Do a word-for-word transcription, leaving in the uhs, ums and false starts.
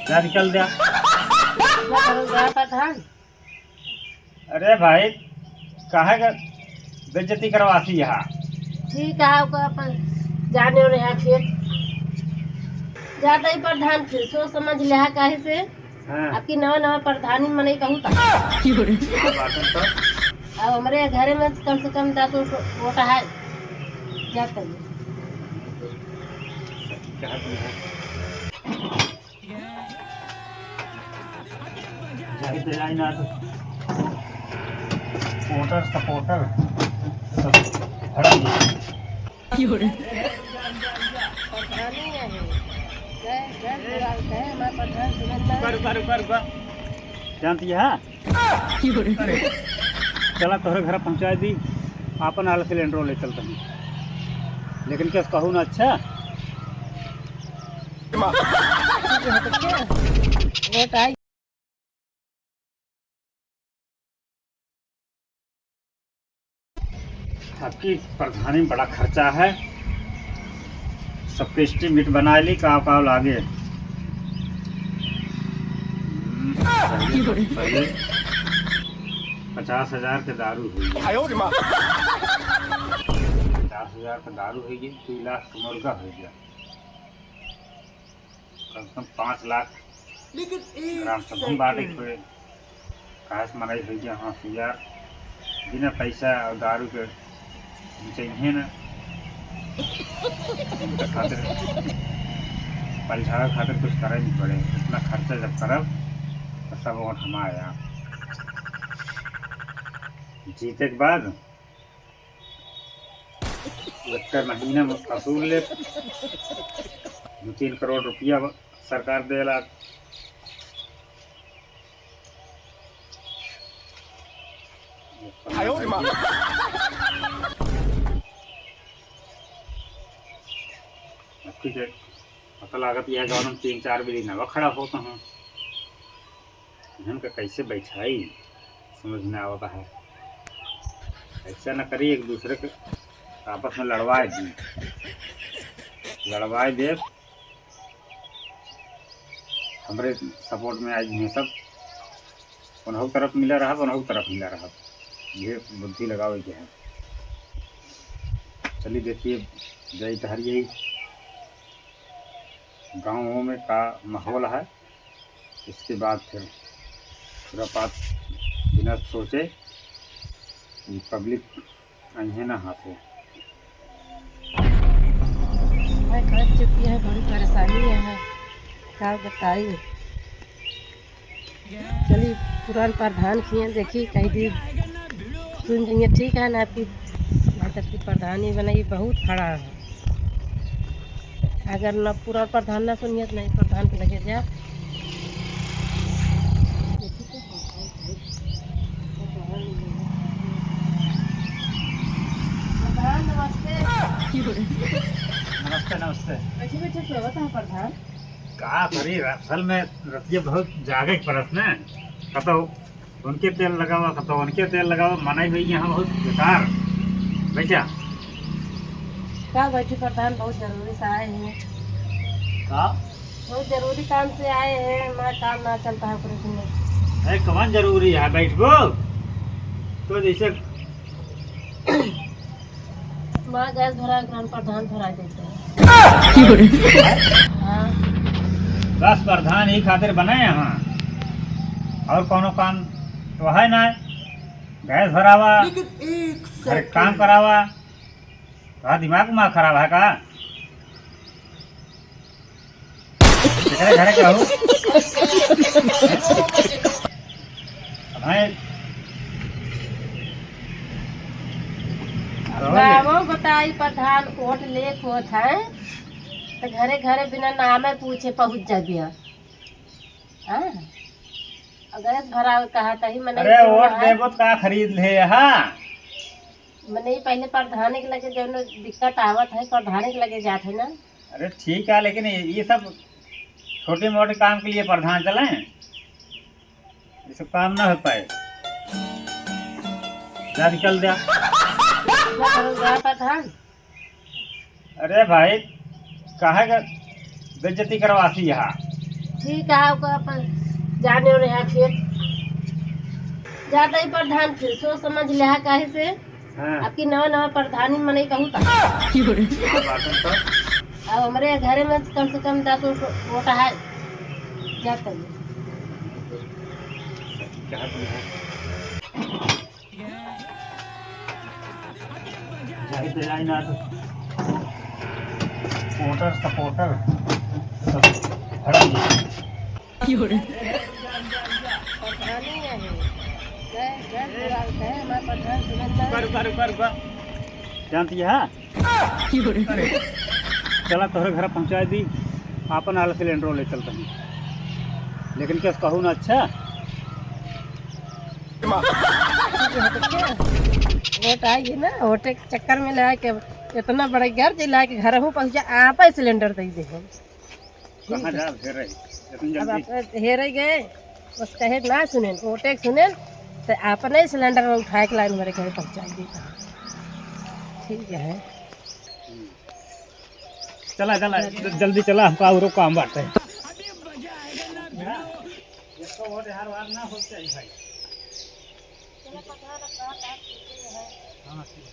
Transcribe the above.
जा निकल जा। ना करो, जा प्रधान। अरे भाई, काहे का बेइज्जती करवासी यहाँ? ठीक है, ओकर अपन जाने और यहाँ फिर जाता ही प्रधान, फिर सोच समझ लिया काहे से। हाँ। आपकी नवा नवा प्रधानी मनई बहुत। हाँ, बात है तो। अब हमरे घरे में कम से कम दस वोट, वोट है। जाता ही। जाहिर जाए ना तो वोटर सपोर्टर सब भड़क गए। प्रधानी है। जय, जय, जय, जय, हमारा प्रधान सुनंदन। रुका, रुका, रुका, रुका। जानती है? अरे, चला तोहरे घर पहुँचा दी, आपन आला सिलेंडरो ले चलता हूँ। लेकिन क्या कहूँ ना, अच्छा? वोट आई। आपकी प्रधानी में बड़ा खर्चा है, सबके estimate बना ली, का का लागे। हम्म, पहले, पहले पचास हजार के दारू हुई, आयो रे माँ। पचास हजार के दारू हुई, दो लाख का मुर्गा हो गया। कम से कम पाँच लाख लेकिन एक ग्राम सभा में बांटे के पड़े। काहे से मनई होइ गया, हाँ, यार, बिना पैसा और दारू के बेचैन है ना। उनके खातिर, पलझावे खातिर कुछ करे नहीं पड़े। इतना खर्चा जब करब, तो सब वोट हमारे यहाँ। जीते के बाद एक महीना में वसूल ले, दो तीन करोड़ रुपया सरकार देला। आयो रे माँ। अब ठीक है, पता लागत यह गाँव में तीन चार बिली नवा खड़ा होता हूँ। इनका कैसे बैठाई, समझ में आवत है। ऐसा न करी, एक दूसरे के आपस में लड़वाए दी, लड़वाए दे। हमरे support में आई हैं सब, उनहु तरफ मिला रहा, उनहु तरफ मिला रहा, ये बुद्धि लगावे के है। चलिए देखिए, जय तहरी यही गाँवों में का माहौल है। इसके बाद फिर खुरापात बिना सोचे ये public अइहे ना हाथे। मैं कर चुकी है, बड़ी परेशानी है, का बताई। चली पुरान प्रधान किए देखी, कह दी सुन जाइए, ठीक है ना? आपकी मतलब कि प्रधानी बनाई बहुत खड़ा है। अगर न पूरा प्रधान ना सुनिए तो नहीं प्रधान के लगे जा। प्रधान नमस्ते। नमस्ते, नमस्ते। बैठे बैठे सोवत है प्रधान। का करी, असल में रतिया बहुत जागे के परत ना। कतौ उनके तेल लगावा, कतौ उनके तेल लगावा, मनई हुई यहाँ बहुत बेकार। बैठा। का बैठी प्रधान, बहुत जरूरी से आए हैं। का? बहुत जरूरी काम से आए हैं, हमारा काम ना चलता है पूरे दिन में। अरे कौन जरूरी है, बैठबो तो जैसे वहाँ गैस भरा ग्राम प्रधान भरा देते हैं। हाँ। बस प्रधान यही खातिर बने यहाँ, और कोनो काम तो है ना। गैस भरावा, लेकिन एक घर काम second। करावा, तो दिमाग उमाग खराब है का? एकरे घरे के रहू। भाई। गाँवो बताई प्रधान वोट लेके होत है, तो घरे घरे बिना नामे पूछे पहुँच जाबिया। हाँ? और गैस भरावे कहा तही मने अरे वोट है। देबो तो का खरीद ले हा? मने पहले प्रधान के लगे जौन दिक्कत आवत है, प्रधान के लगे जात है ना। अरे ठीक है, लेकिन ये, ये सब छोटे मोटे काम के लिए प्रधान चले, ये सब काम ना हो पाए। जा निकल जा। जा प्रधान। अरे भाई, काहे का बेइज्जती करवासी यहाँ? ठीक है, ओका अपन जाने और यहाँ फिर जाता ही प्रधान, फिर सोच समझ लिहा, काहे से हाँ। आपकी नवा नवा प्रधानी मनई बहुत हाँ, बाटन तो। अब हमरे घरे में कम से कम दस वोट, वोट है। जाता ही। जाहिर है, आई ना तो। सपोर्टर, सपोर्टर, सब भड़क गए। प्रधानी है। गए, गए, गए, हमारे प्रधान सुनत ना। रुका, रुका, रुका, रुका। जानती है? अरे, चला तोहरे घर पहुँचाइ दी, आपन आला सिलेंडरो ले चलत हई। लेकिन केस कहू ना, अच्छा? वोट आइगी ना, वोटे के चक्कर में लाइके इतना बड़ा घर जे लाइके घरहू पहुँचा, आपे सिलेंडर दइ दे हम। कहाँ जाब, हेरे, इतनी अब जल्दी? आप हेरे गए, बस कहे ना सुनेन, वोटे के सुनेन, तो आपने सिलेंडर उठाइके लाइन मेरे घर पहुँचाइ दी। ठीक है। चला, चला, ज-, जल्दी चला, हमका औरो काम बाटे। इसको वोट हार वार ना हो चाहिए भाई। हाँ, ठीक।